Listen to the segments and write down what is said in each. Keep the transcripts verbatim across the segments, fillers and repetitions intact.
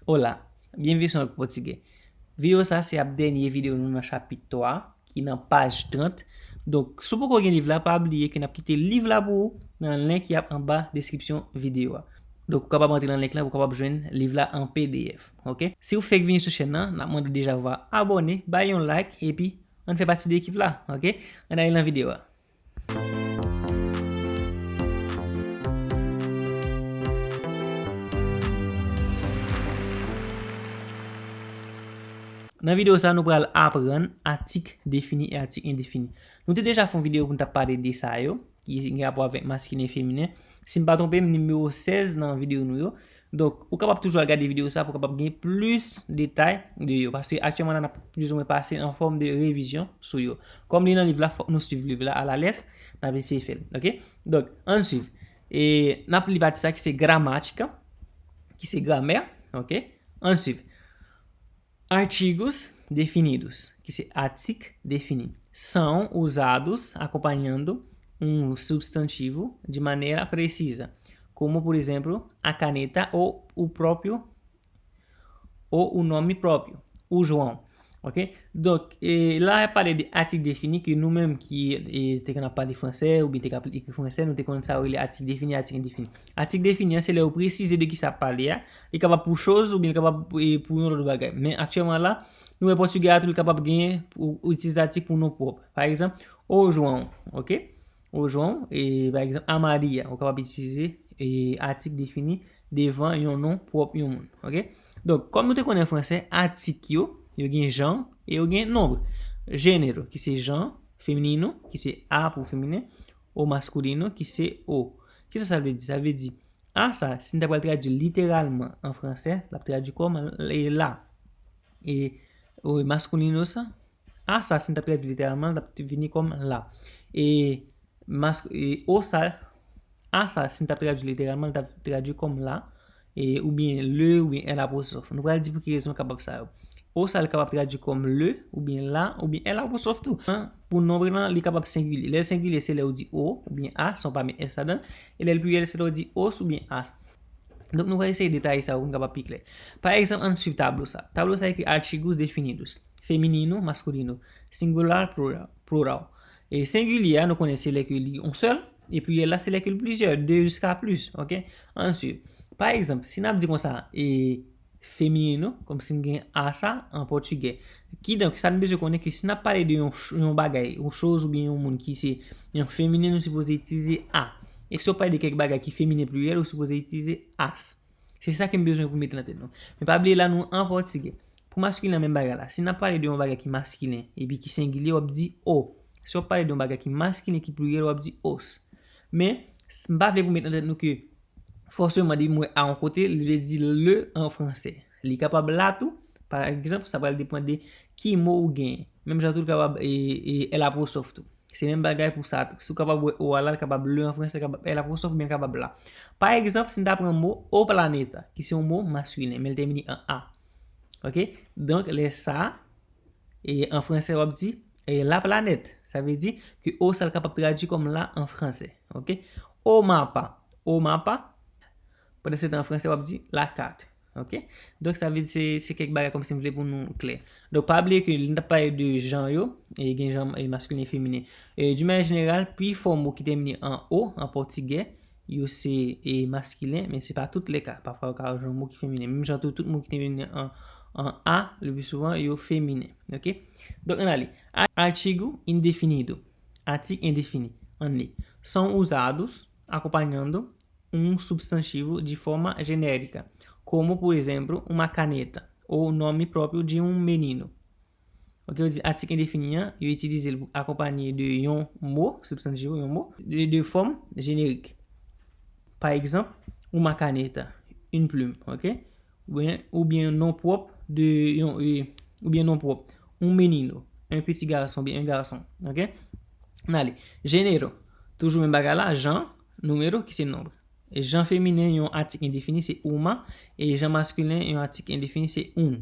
Olá, byenveni sou Anglè Pòtigè. Videyo sa se ap dènye videyo nou nan chapit twa, ki nan paj trant. Donk, si w poko gen liv la, pa bliye ke n ap kite liv la pou ou nan link ki ap anba deskripsyon videyo a. Donk, ou kapab antre nan link la pou w kapab jwenn liv la an P D F, oke? Si w fèk vini sou chèn nan, n ap mande w deja w va abòne, bay yon like, epi ann fè pati de ekip la, oke? Ann ale nan videyo a. Nan videyo sa, nou pral aprann atik defini e atik endefini. Nou te deja fè yon videyo pou n t ap pale de sa yo, ki gen rapò avèk maskilen e feminen. Si m pa twonpe m, nimewo sèz nan videyo nou yo. Donk, ou kapab toujou al gade videyo sa pou w kapab gen plis detay de yo. Paske aktyèlman la, n ap plizoumwen pase an fòm de revizyon sou yo. Kòm li nan liv la, fòk nou swiv liv la alalèt, n ap eseye fè l, oke? Donk, ann swiv. E n ap li pati sa ki se gramátika, ki se gramè, oke? Ann swiv. Artigos definidos, que se atik defini, são usados acompanhando um substantivo de maneira precisa, como, por exemplo, a caneta ou o próprio, ou o nome próprio, o João. Ok? Donk, e, la, y ap pale de atik defini ke nou menm ki, e, te konn ap pale fransè oubyen te ka ekri fransè, nou te konn sa yo rele atik defini, atik endefini. Atik defini an, se lè yo presize de ki sa ap pale a, li kapab pou choz oubyen li kapab pou, e, pou yon lòt bagay. Men aktyèlman la, nou wè pòtigè a tou li kapab genyen pou itilizatif pou non pwòp. Pa egzanp, o João, ok? O João, e, pa egzanp, a Maria, ou kapab itilize, e, atik defini devan yon non pwòp yon moun, ok? Donk, kòm nou te konnen fransè, atik yo, yo gen jan e yo gen nonb. Género, ki se jan, feminino, ki se a pou feminen, o masculino, ki se o. Kisa sa vle di? Sa vle di, a sa, si n ta pral tradui literalman an fransè, l ap tradui kòm e la. E o masculino sa, a sa, si n ta tradui literalman, l ap vini kòm la. E mas-, e o sa, a sa, si n ta tradui literalman, l t ap tradui kòm la, e, oubyen le, oubyen L apostwòf. Nou pral di pou ki rezon l kapab sa yo. O sa, l kapab tradui kòm le, oubyen la, oubyen L apostwòf tou. An, pou nonb lan, li kapab sengilye. Lè l sengilye, se lè ou di o, oubyen a, san w pa met S ladan l. E lè l pliryèl, se lè ou di os oubyen as. Donk, nou va eseye detaye sa pou n kapab pi klè. Pa egzanp, ann swiv tablo sa. Tablo sa ekri artigos definidos. Feminino, masculino. Singular, plural, plural. E sengilye a, nou konnen se lè ke li yon sèl, e pliryèl la, se lè ke l plizyè, de jiska plis, ok? Ann swiv. Pa egzanp, si n ap di konsa, e feminino, kòmsi n gen a sa an pòtigè. Kidonk, sa n bezwen konnen ke si n ap pale de yon ch-, yon bagay, yon choz oubyen yon moun ki se yon feminen, nou sipoze itilize a. E si w ap pale de kèk bagay ki feminen pliryèl, ou sipoze itilize as. Se sa ke m bezwen pou mete nan tèt nou. Men pa bliye la, nou an pòtigè. Pou maskilen an, menm bagay la. Si n ap pale de yon bagay ki maskilen, epi ki sengilye, w ap di o. Si w ap pale de yon bagay ki maskilen, ki pliryèl, w ap di os. Men, s-, m pa vle pou mete nan tèt nou ke fòseman depi m wè a yon kote, li vle di le an fransè. Li kapab la tou. Pa egzanp, sa pral depann de ki mo ou genyen. Menm jan tou, li kapab, e, e, L apostwòf tou. Se menm bagay pou sa tou. Si w kapab wè o a la, l kapab le an fransè, kapab L apostwòf, oubyen l kapab la. Pa egzanp, si n ta pran mo o planeta, ki se yon mo maskilen, men l tèmine an a. Ok? Donk, lè sa, e, an fransè, w ap di, e, la planète. Sa vle di ke o sa l kapab tradui kòm la an fransè. Ok? O mapa. O mapa. Pandan se tan, an fransè, w ap di la carte. Ok? Donk, sa vle di se, se kèk bagay kòmsi m vle pou nou klè. Donk, pa bliye ke lè n t ap pale de jan yo, e gen jan, e, maskilen e feminen. E, d'une manière générale, pifò mo ki tèmine an o, an pòtigè, yo se, e, maskilen, men se pa tout le ka. Pafwa, yo ka jwenn mo ki feminen. Menm jan tou, tout mo ki tèmine an, an a, le pli souvan, yo feminen. Ok? Donk, ann ale. A-, artigo indefinido. Atik endefini. Ann li. São usados acompanhando um substantivo de forma genérica, como, por exemplo, uma caneta, ou nome próprio de um menino. Ok, yo di atik endefini an, yo itilize l pou akonpanye de yon mo, substantivo, yon mo, de, de fòm jenerik. Pa egzanp, uma caneta, une plume, ok? Oubyen, oubyen non pwòp de yon, e, oubyen non pwòp, un menino, un petit garçon, oubyen un garçon, ok? Ann ale. Género, toujou menm bagay la, jan, número, ki se nonb. Jan feminen yon atik endefini se uma, e jan maskilen yon atik endefini se un.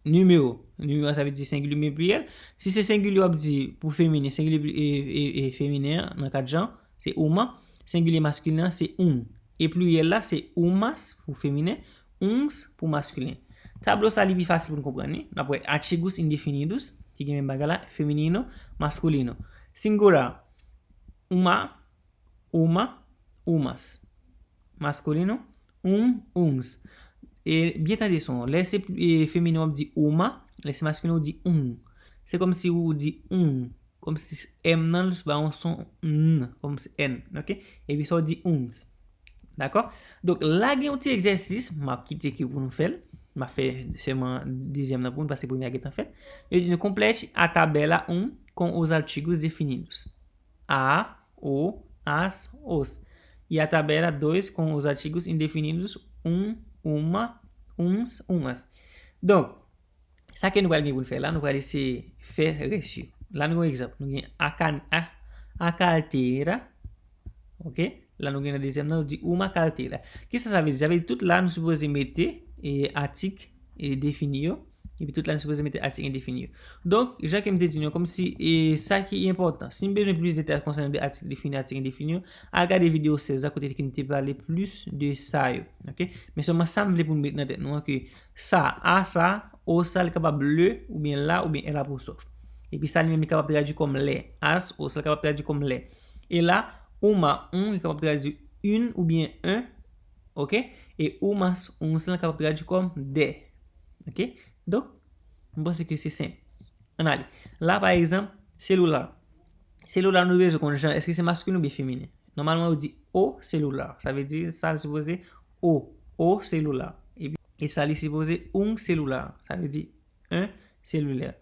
Nimewo, nimewo sa vle di sengilye oubyen pliryèl. Si se sengilye w ap di pou feminen, sengilye pli-, e, e, e feminen an nan kat jan, se uma, sengilye maskilen an se un. E pliryèl la se umas pou feminen, uns pou maskilen. Tablo sa li pi fasil pou n konprann li. N ap wè artigos indefinidos, ki gen menm bagay la, feminino, masculino. Singular, uma, uma, umas. Masculino, um, uns. E byen tande son. Lè se e, feminen w ap di uma, lè se masculino w di um. Se kòmsi ou di um, kòmsi M nan li ba yon son N, kòmsi N, ok? Epi sa w di uns. Dakò? Donk la gen yon ti egzèsis, m ap kite ke pou nou fè l. M ap fè sèlman dezyèm nan pou nou, paske premye a gentan fèt. Yo di nou complete a tabela um com os artigos definidos. A, o, as, os. E a tabela dois com os artigos indefinidos um, uma, uns, umas. Donk, sa ke nou pral gen pou n fè la, nou pral eseye fè rès yo. La nou gen yon egzanp. Nou gen a, a, a carteira. Ok? La nou gen nan dezyèm nan, nou di uma carteira. Kisa sa vle di? Sa vle di tout la nou sipoze mete e, atik e, defini yo. Epi tout la nou sipoze mete atik endefini yo. Donk, jan ke m te di nou, kòmsi e, sa ki enpòtan. Si n bezwen plis detay konsènan de atik defini, atik endefini yo, al gade videyo sèz la kote ke n te pale plis de sa yo. Ok? Men sèlman sa m vle pou n met nan tèt nou an ke sa, a sa, o sa, li kapab le, oubyen la, oubyen L aposwòf. Epi sa li menm li kapab tradui kòm lè. As, o sa, li kapab tradui kòm lè. E la, uma, um, li kapab tradui une oubyen un. Ok? E umas, uns, li kapab tradui kòm de. Ok? Donk, m panse ke se senp. Ann ale. La, pa egzanp, selular. Selular, nou bezwen konn jan, èske se maskilen oubyen feminen? Nòmalman, yo di o selular. Sa vle di, sa li sipoze o, o selular. Epi, e sa li sipoze un celular. Sa vle di un cellulaire.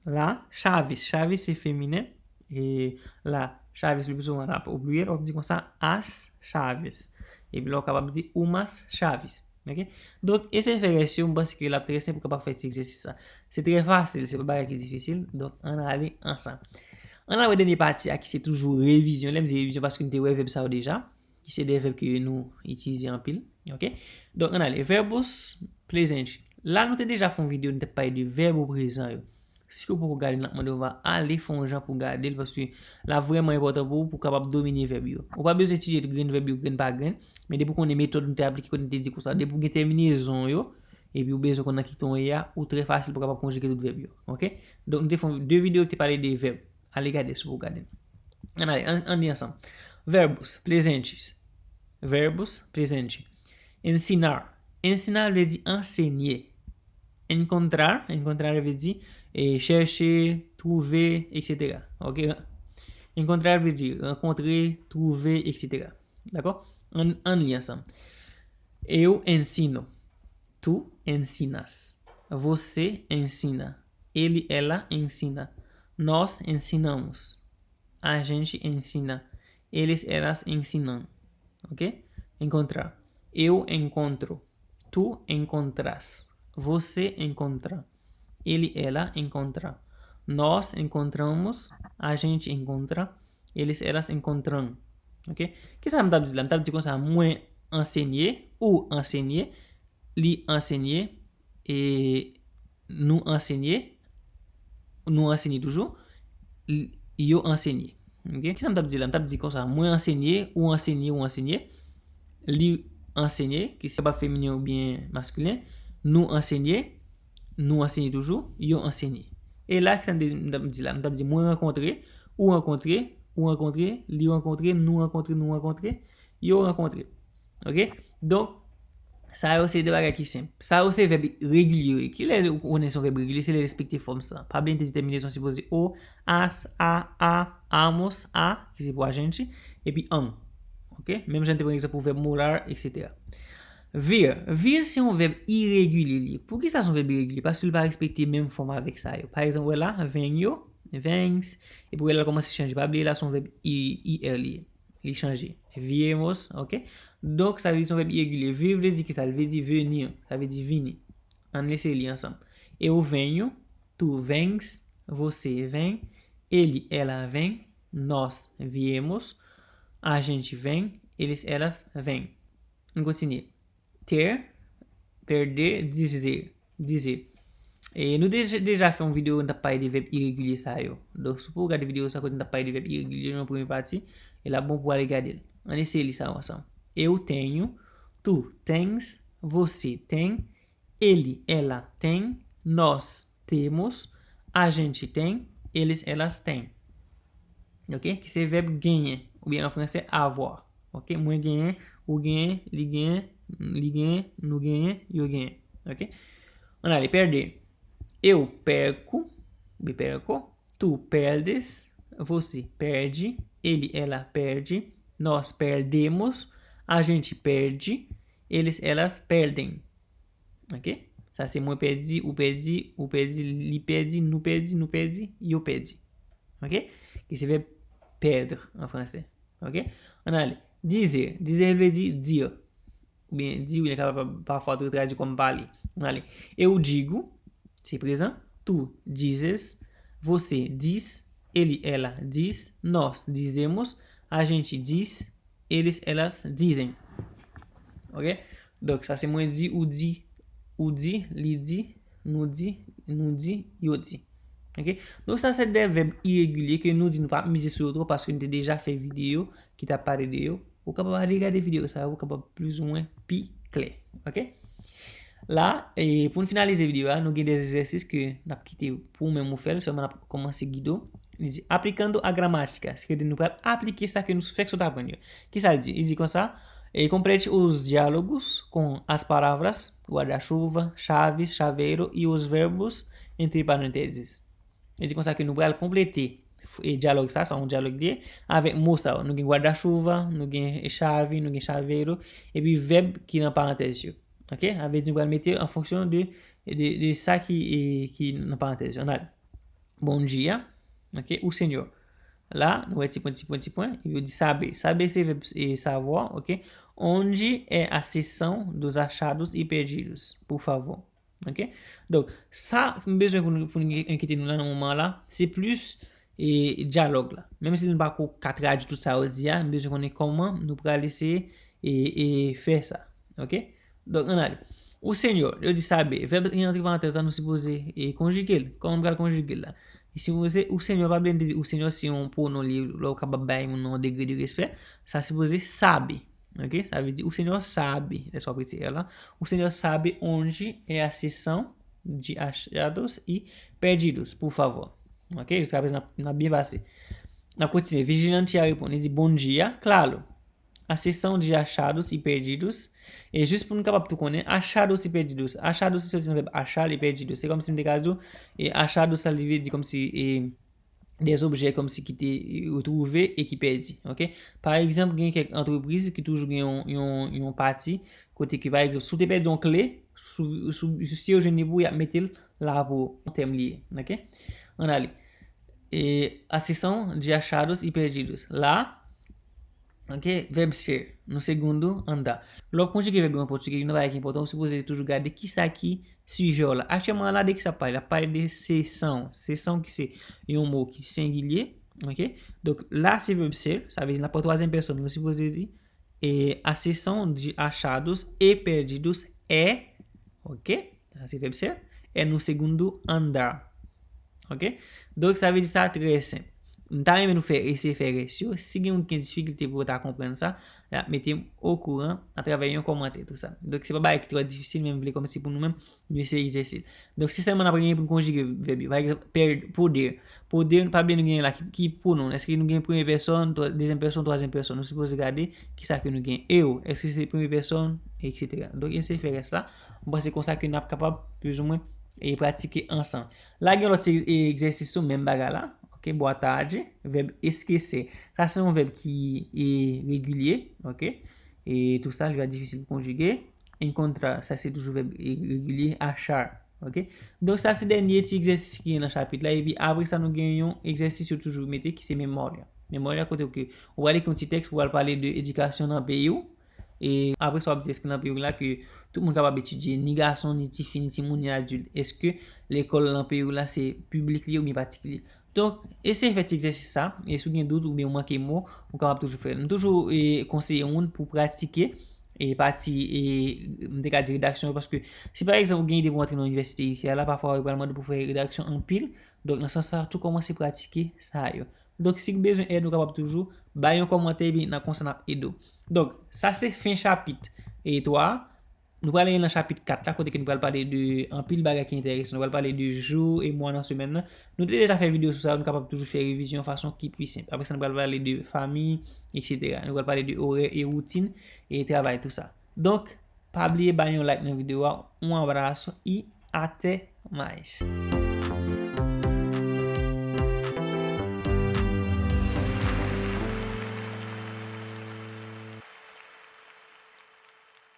La, chaves. Chaves se feminen. E la, chaves, le pli souvan, la, o pluriel, w ap di konsa, as chaves. Epi la, w kapab di umas chaves. Ok? Donk, eseye fè rès yo, m panse ke l ap trè senp pou kapab fè ti egzèsis sa. Se trè fasil, se pa bagay ki difisil. Donk, ann ale ansanm. Ann al wè dènye pati a ki se toujou revizyon. Lè m di revizyon, paske n te wè vèb sa yo deja, ki se de vèb ke nou itilize anpil. Ok? Donk, ann ale. Verbos presentes. La, nou te deja fè yon videyo, nou te pale de vèb o prezan yo. Si w poko gade, n ap mande w va ale fè yon jan pou gade l, paske l ap vrèman enpòtan pou ou, pou w kapab domine vèb yo. Ou pa bezwen etidye grenn vèb yo, grenn pa grenn, men depi w konnen metòd nou te aplike, kote n te di konsa, depi w gen tèminezon yo, epi w bezwen konn nan ki ton w ye a, ou trè fasil pou w kapab konjige tout vèb yo. Ok? Donk, nou te fè yon, de videyo ki te pale de vèb. Ale gade si w poko gade l. Ann ale, ann, ann li ansanm. Verbos presentes. Verbos presentes. Ensinar. Ensinar vle di ansenye. Encontrar, encontrar vle di e, chèche, twouve, et cetera. Ok? Encontrar vle di rankontre, twouve, et cetera. Dakò? Ann, ann li ansanm. Eu ensino. Tu ensinas. Você ensina. Ele, ela ensina. Nós ensinamos. A gente ensina. Eles, elas ensinam. Ok? Encontrar. Eu encontro. Tu encontras. Você encontra. Ele, ela encontra. Nós encontramos. A gente encontra. Eles, elas encontram. Ok? Kisa m t ap di la? M t ap di konsa, mwen ansenye, ou ansenye, li ansenye, e nou ansenye, nou ansenye toujou, l-, yo ansenye. Ok? Kisa m t ap di la? M t ap di konsa, mwen ansenye, ou ansenye, ou ansenye, li ansenye, ki se pa feminen oubyen maskilen, nou ansenye, nou ansenye toujou, yo ansenye. E la, kisa m te, m t ap di la? M t ap di, mwen rankontre, ou rankontre, ou rankontre, li rankontre, nou rankontre, nou rankontre, yo rankontre. Ok? Donk, sa yo se de bagay ki senp. Sa yo se vèb regilye yo ye. Ki lè ou konnen se yon vèb regilye? Se lè l respekte fòm sa. Pa bliye n te di tèminezon sipoze o, as, a, a, amos, a, ki se pou a gente, epi an. Ok? Menm jan n te pran egzanp pou vèb molar, et cetera. Vir. Vir se yon vèb iregilye li ye. Poukisa se yon vèb iregilye? Paske li pa respekte menm fòm avèk sa yo. Pa egzanp, wè la, venho, vens, epi wè la l kòmanse chanje. Pa bliye la se yon vèb i, ir li ye. Li chanje. Viemos, ok? Donk, sa vle di se yon vèb iregilye. Vir vle di ki sa? Li vle di venir. Sa vle di vini. Ann eseye li ansanm. Eu venho, tu vens, você vem, ele, ela vem, nós viemos, a gente vem, eles, elas vêm. Ann kontinye. Ter, perder, dizer, dizer. E nou deja, deja fè yon videyo, nou t ap pale de vèb iregilye sa yo. Donk, si w poko gade videyo sa kote nou t ap pale de vèb iregilye nan premye pati, e l ap bon pou w ale gade l. Ann eseye li sa yo ansanm. Eu tenho, tu tens, você tem, Ele, ela tem, nós temos, a gente tem, eles, elas têm. Ok? Ki se vèb genyen, oubyen an fransè, avoir. Ok? Mwen genyen, ou genyen, li genyen, li genyen, nou genyen, yo genyen. Ok? Ann ale, perder. Eu perco, oubyen perco. Tu perdes, você perde, ele, ela perde, nós perdemos, a gente perde, eles, elas perdem. Ok? Sa se mwen pèdi, ou pèdi, ou pèdi, li pèdi, nou pèdi, nou pèdi, yo pèdi. Ok? Ki se vèb perdre an fransè. Ok? Ann ale. Dizer. Dizer vle di dir. Oubyen di, ou kapab pafwa tou tradui kòm pale. Ann ale. Eu digo, se prezan. Tu dizes, você diz, ele, ela diz, nós dizemos, a gente diz, eles, elas dizem. Ok? Donk, sa se mwen di, ou di, ou di, li di, nou di, nou di, yo di. Ok? Donk, sa se de vèb iregilye ke nou di nou pa ap mize sou yo twò paske nou te deja fè videyo ki t ap pale de yo. Ou kapab ale gade videyo sa yo, ou kapab plizoumwen pi klè. Ok? La, e pou n finalize videyo a, nou gen de egzèsis ke n ap kite pou ou menm ou fè l, sèlman n ap kòmanse gide w. Li di, aplicando a gramática, se ke nou pral aplike sa ke nou fèk sot aprann yo. Kisa l di? Li di konsa, e complete os diálogos com as palavras guarda-chuva, chaves, chaveiro e os verbos entre parênteses. Li di konsa ke nou pral konplete e dyalòg sa, sa yon dyalòg li ye, avèk mo sa yo. Nou gen guarda-chuva, nou gen chave, nou gen chaveiro, epi vèb ki nan parantèz yo. Ok? Sa vle di nou pral mete an fonksyon de, de, de sa ki, e, ki nan parantèz yo. Ann ale. Bom dia, ok? O senhor. La, nou wè ti pwen, ti pwen, ti pwen, epi yo di saber. Saber se vèb e savoir, ok? Onde é a seção dos achados e perdidos, por favor? Ok? Donk, sa m bezwen pou nou, pou nou enkyete nou la nan moman la, se plis e dyalòg la. Menm si nou pa ko ka tradui tout sa yo di a, m bezwen konnen kòman nou pral eseye e, e fè sa. Ok? Donk, ann ale. O senhor, yo di saber. Vèb ki antre parantèz la, nou sipoze e konjige l. Kòman nou pral konjige l la? Li sipoze, o senhor pa vle di o senhor se yon pwonon li, lè w kapab bay moun nan yon degre de respè. Sa sipoze sabe. Ok? Sa vle di o senhor sabe. Lè sa w ap retire la. O senhor sabe onde é a seção de achados e perdidos, por favor. Ok? Jiska prezan, n ap, n ap byen pase. N ap kontinye. Vijilante a reponn. Li di, bom dia, claro. A seção de achados e perdidos. E jis pou nou kapab tou konnen, achados e perdidos. Achados se soti nan vèb achar e perdidos. Se kòmsi m te ka di w, e achados sa li vle di kòmsi, e, des objets kòmsi ki te, e, retwouve e ki pèdi. Ok? Pa egzanp, gen kèk antrepriz ki toujou gen yon, yon, yon pati kote ke, pa egzanp, si w te pèdi yon kle, si w, si w, si w jwenn li pou ou, y ap mete l la pou ou, yon tèm li ye. Ok? Ann ale. E, a seção de achados e perdidos. La, ok, vèb ser, no segundo andar. Lè w ap konjige vèb yo an pòtigè, youn nan bagay ki enpòtan, ou sipoze toujou gade kisa ki sijè w la. Aktyèlman la, de kisa ap pale? L ap pale de seção. Seção ki se yon mo ki sengilye, ok? Donk, la se vèb ser, sa vle di n ap pran twazyèm pèsòn, nou sipoze di, e, a seção de achados e perdidos é, ok? Sa se vèb ser. É no segundo andar. Ok? Donk, sa vle di sa trè senp. M ta renmen nou fè, eseye fè rès yo. Si gen moun ki gen difikilte pou yo ta konprann sa, y ap mete m okouran atravè yon kòmantè, tou sa. Donk, se pa bagay ki twò difisil, men m vle kòmsi pou nou menm, nou eseye egzèse l. Donk, se sèlman n ap gen pou n konjige vèb yo. Pa egzanp, per-, poder. Poder, pa bliye nou gen la ki, ki pwonon. Èske nou gen premye pèsòn, twa-, dezyèm pèsòn, twazyèm pèsòn? Nou sipoze gade kisa ke nou gen. Eu, èske se premye pèsòn, etsetera. Donk, eseye fè rès la. M panse konsa ke n ap kapab, plizoumwen, e pratike ansanm. La gen lòt ti e, egzèsis sou menm bagay la. Ok, boa tarde, vèb esquecer. Sa se yon vèb ki e, regilye, ok? E tou sa, li pa difisil pou konjige. Encontrar, sa se toujou vèb e, regilye, achar, ok? Donk sa se dènye ti egzèsis ki gen nan chapit la, epi apre sa nou gen yon egzèsis yo toujou mete ki se memoria. Memoria kote ke ou pral ekri yon ti tèks pou w al pale de edikasyon nan peyi w, e apre sa w ap di èske nan peyi w la ke tout moun kapab etidye, ni gason, ni tifi, ni timoun, ni adilt. Èske lekòl nan peyi w la se piblik li ye oubyen patikilye? Donk, eseye fè ti egzèsis sa, e si w gen dout oubyen w manke mo, ou kapab toujou fè l. M toujou e, konseye moun pou pratike e pati, e m te ka di redaksyon yo, paske si pa egzanp ou gen ide pou antre nan inivèsite isi a la, pafwa yo pral mande pou fè redaksyon anpil. Donk, nan sans sa, tou kòmanse pratike sa yo. Donk, si w bezwen èd, ou kapab toujou bay yon kòmantè, epi n ap konsa n ap ede w. Donk, sa se fen chapit e twa a. Nou prale nan chapit kat la, kote ke nou pral pale de anpil bagay ki enteresan. Nou pral pale de jou e mwa nan semèn nan. Nou te deja fè videyo sou sa, nou kapab toujou fè revizyon fason ki pi senp. Apre sa, nou pral pale de fanmi, etsetera. Nou pral pale de orè e woutin e travay, tou sa. Donk, pa bliye bay yon like nan videyo a, un abrazo y hasta más.